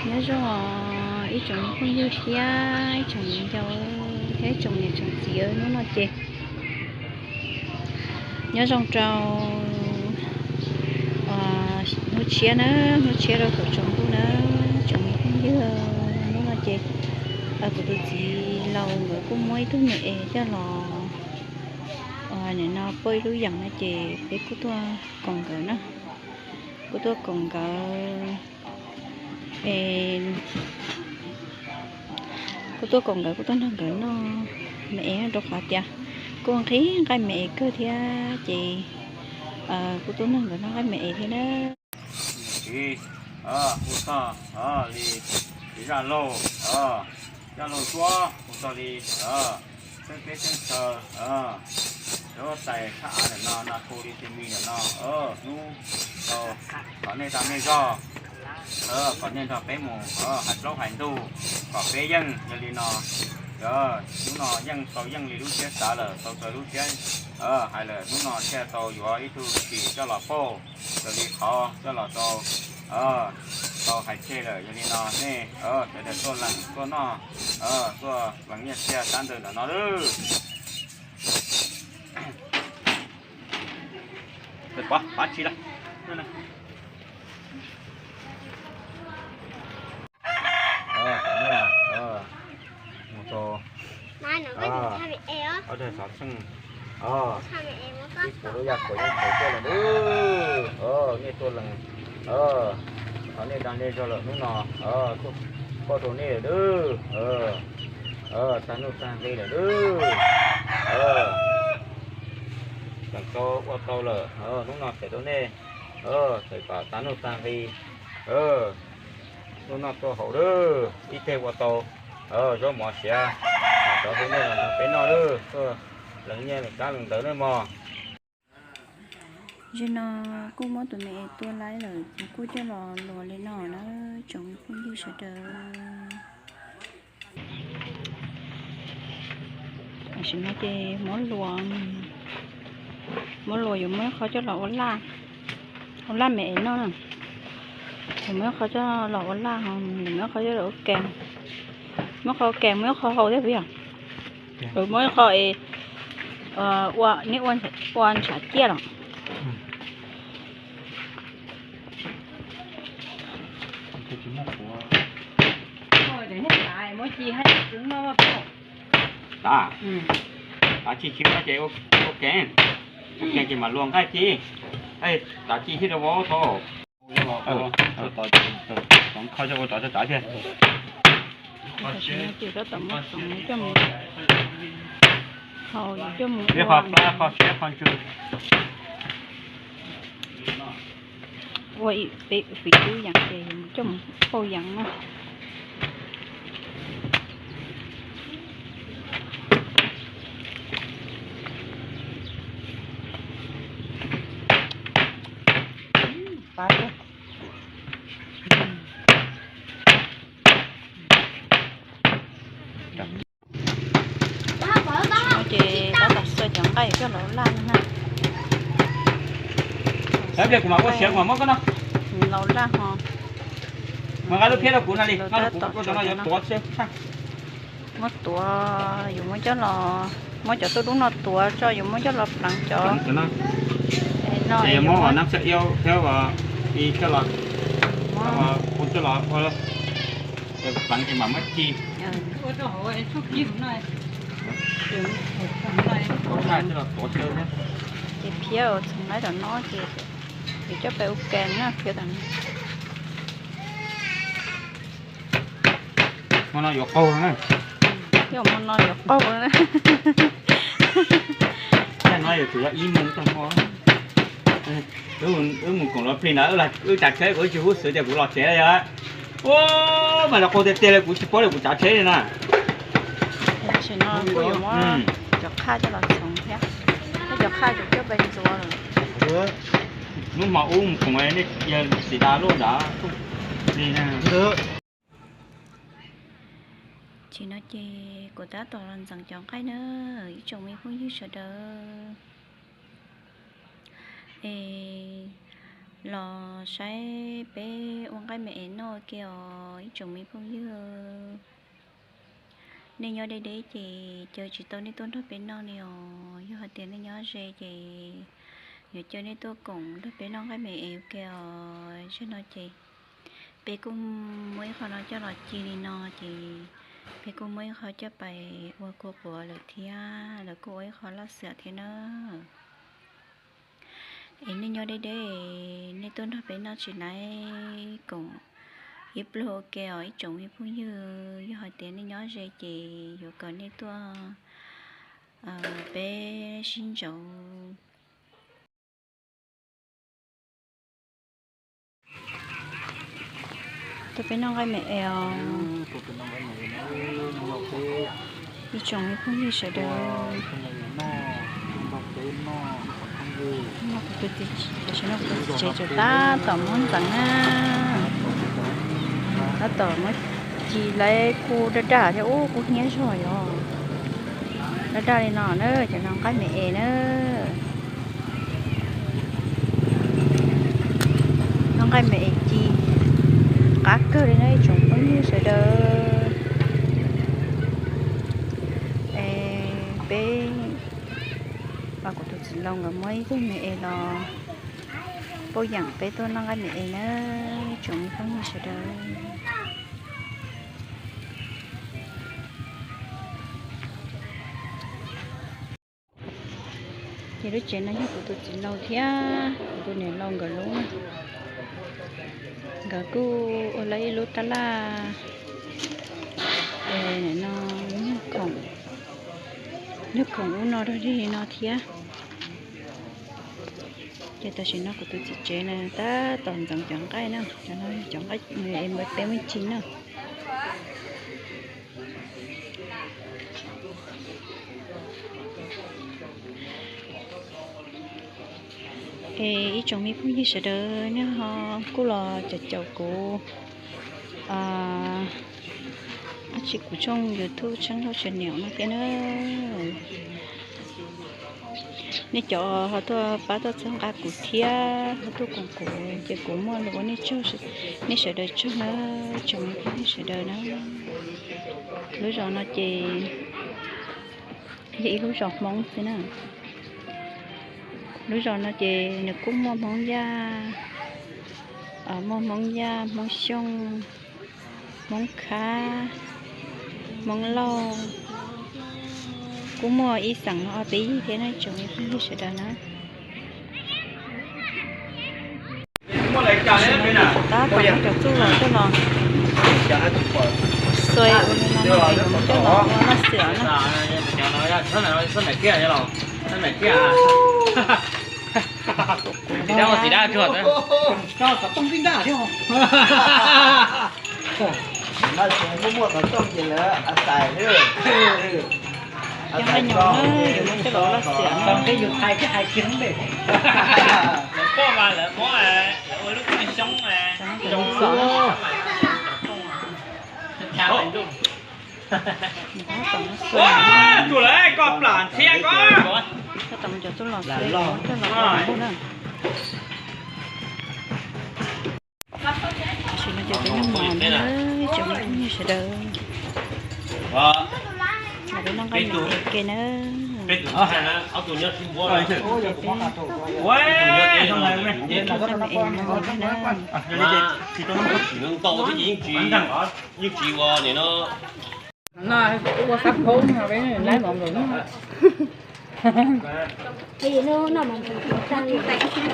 Nyob zoo ib tsoom phooj ywg thiab ib tsoom viv ncaus thiab ib tsoom niam tsoom txiv, hnub no ces nyob zoo rau hnub tshiab na, hnub tshiab rau kaum tsaus ntuj na, tsoom phooj ywg. Hnub no ces kuv tus txiv laus nkawd kuj muab ib tug me es coj los nim no poj ib lub yeem no ces peb kuj tuaj koom nkawd na, kuj tuaj koom nkawd es kuj tuaj koom nkawd, kuj tuaj nrog nkawd noj me es rau qhov tias kuj nqhis nqaij me es kawg thiab ces kuj tuaj nrog nkawd noj nqaij me es thiab na. Hu txog li zaj laug, zaj laug suab hu txog li xeeb teb xeeb chaw, lub tais thaj av ntawm no no hu li tis mis ntawm no, hnub tau kom nej tau nej zog, kom nej nrog peb mus hais plaub hais ntug, kom peb yeej yog li no. Hnub no yeej tau yeej li lub siab xav lawm, tau raws lub siab hais lawm, hnub no thiaj tau yuav ib tug tshis coj los pauj raws li qhov coj los tau, tau hais tseg lawm. Yog li no nej sawv daws tuaj lees tuaj noj, tuaj pleev nyiaj txiag sab ntawd ntawm no lawm. Mus rau ob daig xov txheej, ib puas lub yaj khaum yeej khaum tuaj lawm nawb. Nej tuaj lees, thov nej dag nej zog lawm, hnub no tuaj pauj rau nej lawm nawb. Tag nuj tag nqi lawm nawb. Tseem tau ua tau lawm, hnub no txhais rau nej, txhais kom tag nuj tag nqi, tuaj noj tuaj haus lawm, ib teg ua tau zaub mov siav, cov hu nej los nrog peb noj lawm, tuaj lees nyiaj lees kab lees ntawv nawb mog. Zaum no kuj muab tus me es tua laib lawm ces kuj coj los luas li no na, tsoom phooj ywg sawv daws. Tam sim no ces muab luas, muab luas yuav muab ib qho coj los ua laj, ua laj me es noj na. Yuav muab ib qho coj los ua laj, ho muab ib qho coj los ua kees, muab qho ua kees, muab ib qho hau thiab puas yog? Muab ib qho es ua, neb ua ntshav ciaj los. Tav, tav ci tsis muaj ces ua kees, ua kees ces mam luas nqaij ci. Tav ci thiab rau vauv tau. Kho coj ua tsov cov tsav thiab. Kho siab, kho siab, kho ntsws. Ua ib peb fim tub yees ces coj mus pauj yees na. Ces tab tom xa cov nqaij coj los laj na. Los laj ho. Muab tuav, yuav muab coj los, muab cov tuj dub no tuav tso, yuav muab coj los pleev cov no, muab coj los, coj los pleev ces mam muab ci. Ces phiab txhoov laib tom no ces yuav coj pem ua kees na, phiab tam no. Hmo no yuav qaug na. Yog hmo no yuav qaug na. Tej no yuav tsum yog ib moos tag hmo. Wb mus koom los plig ntawd, wb tsav tsheb kuv tsis hub xwv tias kuv los tsev lawm. Ua, mas los qaug tiag tiag li, kuv tsis paub li kuv tsav tsheb li na. Tam sim no kuj yuav muab cov qhaj coj los txhoov thiab, muab cov qhaj coj pem ntxuav lawm. Hnub hmo ub mus koom nej yawg Xis Das lub nrad li na. Tam sim no ces kuv tab tom los ntxeev cov nqaij na, ib tsoom me phooj ywg sawv daws. Es Los saib peb ua nqaij me es noj ua ke os ib tsoom me phooj ywg. Nej nyob deb deb ces caw tsis tau nej tuaj nrog peb noj li os. Yog hais tias nej nyob ze ces yuav caw nej tuaj koom nrog peb noj nqaij me es ua ke os. Zaum no ces peb kuj muab ib qho no coj los ci li no ces peb kuj muab ib qho coj pais ua kua quav lawm thiab, lawv kuj ua ib qho laj xwm thiab na. Es nej nyob deb deb, nej tuaj nrog peb noj tsis laib koom ib pluag ua ke os ib tsoom me phooj ywg. Yog hais tias nej nyob ze ces yuav kom nej tuaj peb sib ntsauv. Tuaj peb noj nqaij me es os ib tsoom me phooj ywg sawv daws. Tam sim no kuv tus txiv tsev tseem tab tom muab ntxeev na, tab tom muab ci lawv kuj daj daj thiab ub kuj hnyiab zog yom. Daj daj li no na, cov no nqaij me es na. Noj nqaij me es ci qab kawg li na ib tsoom phooj ywg sawv daws. Es peb, kuv tus txiv laus nkawd muab ib tug me es los pauj yam peb tuaj noj nqaij me es na ib tsoom phooj ywg sawv daws. Ces lub tsev no yog kuv tus txiv laus thiab kuv tus niam laus nkawd lub na. Nkawd kuj ua lawv ib lub tab laj, es nim no nyuag khoom, nyuag khoom ub no rau li no thiab. Ces tam sim no kuv tus txiv tsev na tab tom ntxeev cov nqaij na, cov no cov nqaij es peb muab ci na. Es ib tsoom me phooj ywg sawv daws nej ho kuj los caum caum kuv ab tsi kuv tshooj YouTube Tshaj Lauj channel no thiab na. Nej cov ho tuaj pab tuaj txhawb nqa kuv thiab ho tuaj koom kuv ces kuv muaj lus ua nej tsaug, nej sawv daws tsaug na, tsoom me phooj ywg sawv daws na. Lub zos no ces yog ib lub zos Hmoob xwb na. Lub zos no ces nws kuj muaj Hmoob Yaj, muaj Hmoob Yaj, Hmoob Xyooj, Hmoob Khab, Hmoob Lauj, kuj muaj ib xeem no ob peb yig thiab na tsoom me phooj ywg sawv daws na. Tam sim no ces kuv tab tom muab cov txuj lom coj los xuas ua li no na es yuav muab coj los ua laj xwm na. Cov nqaij nyoos na yuav muab coj los ua laj xwm na. Lawv poj mas lawv muab, lawv ua lub txooj xyoob. Tab tom muab xuas, tab tom muab cov txuj lom xuas yuav muab coj los ua laj na. Tam sim no ces peb noj mov na tsoom me phooj ywg sawv daws. Los peb noj nqaij me es ua ke na. Peb noj nqaij me es no na. Peb noj nqaij me es no na. Yeej tsis ua nim no. Ua sab phaub no peb laib mov nkaus. Nws tus lab tsis los ne.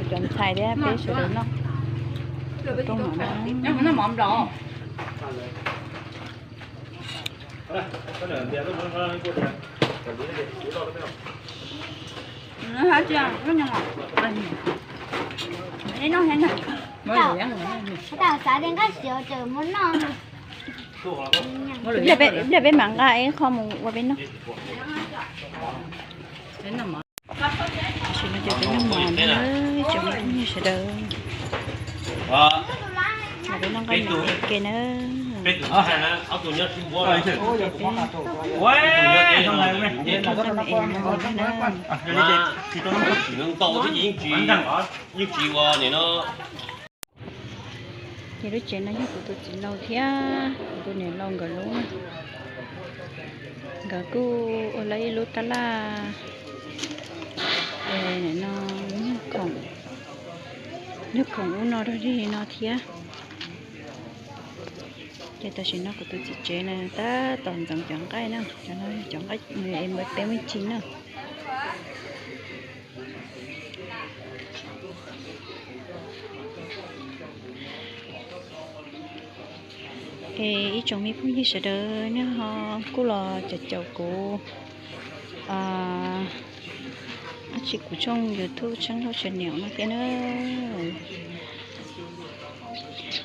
Cov ntxhais thiab peb sawv daws noj. Tau xav tias nqaij siav tseem muab noj. Ib pliag peb mam nqa ib qho mus ua peb noj. Tam sim no ces peb noj mov na, tsoom me phooj ywg sawv daws. Los peb noj nqaij me es ke na. Noj nqaij me es no na. Ces lub tsev no yog kuv tus txiv laus thiab kuv tus niam laus nkawd lub na. Nkawd kuj ua lawv ib lub tab laj, no, nyuag khoom ub no rau li no thiab. Ces tam sim no kuv tus txiv tsev na tab tom ntxeev cov nqaij na, cov no yog cov nqaij es peb muab cig na. Es ib tsoom me phooj ywg sawv daws nej ho kuj los caum caum kuv, ab tsi kuv tshooj YouTube Tsheej Lauj channel no thiab na.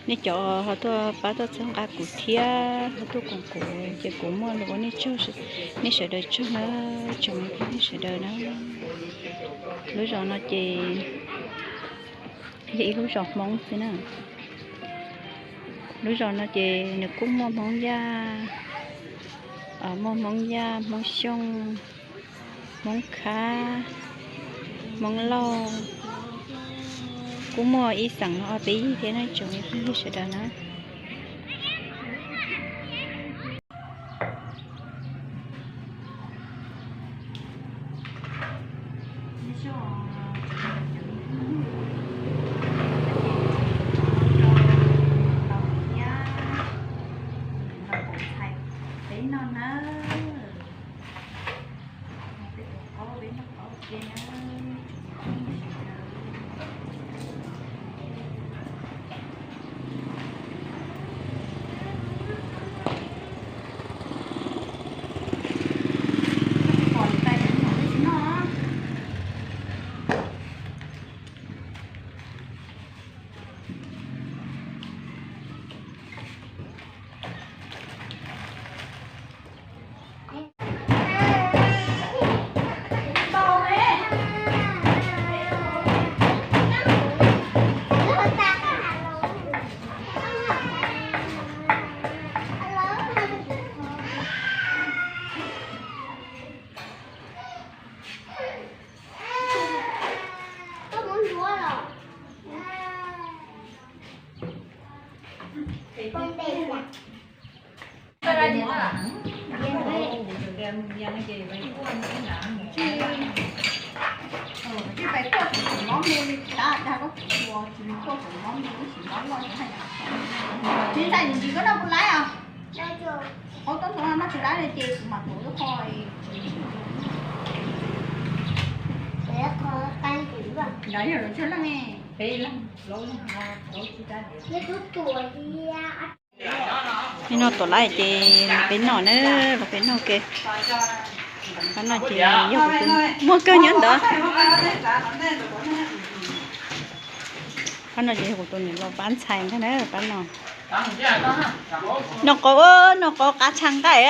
Nej cov ho tuaj pab tuaj txhawb nqa kuv thiab ho tuaj koom kuv ces kuv muaj lus ua nej tsaug, nej sawv daws tsaug na, tsoom me phooj ywg sawv daws na. Lub zos no ces yog ib lub zos Hmoob xwb na. Lub zos no ces nws kuj muaj Hmoob Yaj, muaj Hmoob Yaj, Hmoob Xyooj, Hmoob Khab, Hmoob Lauj, kuj muaj ib xeem no ob peb yig thiab na tsoom me phooj ywg sawv daws na. Nim no tuam lab ces peb noj na, los peb noj ke. Qhov no ces yog kuv tus, muaj kawg nyob ntawd. Qhov no ces yog kuv tus niam laus pab ntxhais ntag na, pab noj. Noj qauv, noj qauv qab tshaj nqaij.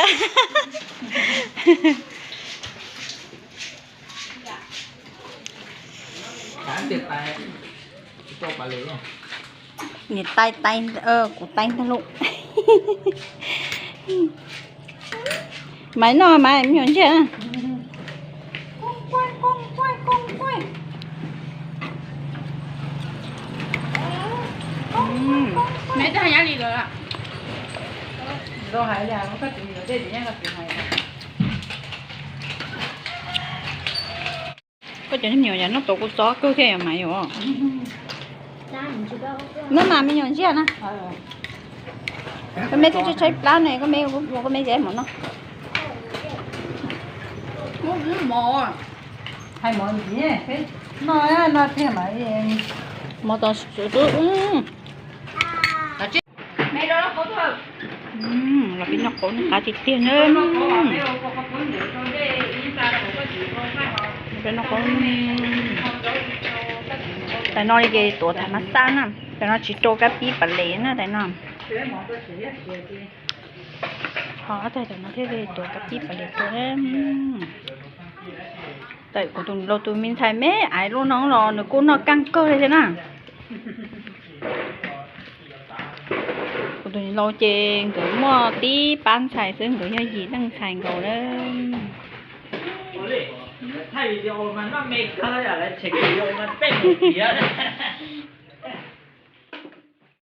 Niam tais tais, kuv tais ntag lauj. Maiv noj mas me nyuam ntsiag. Koj cov nyuam yav noj tau kuv txob kawg thiaj yog mas yom. Noj mas me nyuam ntsiag na. Koj me twb tshaib plab ne, koj me ua koj me zeb mov noj. Hais mov ntxiv, noj no tiag mas. Mov tau sub. Los peb noj qaub, noj qab tiag tiag na. Peb noj qaub. Tais no li ces tuav tham mas xaj na. Tais no tsis rau kab pib pas les na tais no. Ho tais no thiaj li tuav kab pib pas les rau. Tais kuv tus laus tus me ntxhais me aiv lub no los nws kuj noj kaj kawg li thiab na. Kuv tus laus ces nkawd muaj tib pab ntxhais xwb, nkawd yog yim leej ntxhais nkaus lawm. Thaij video mas noj me kawg, lawv tshem video mas tej mus tiav.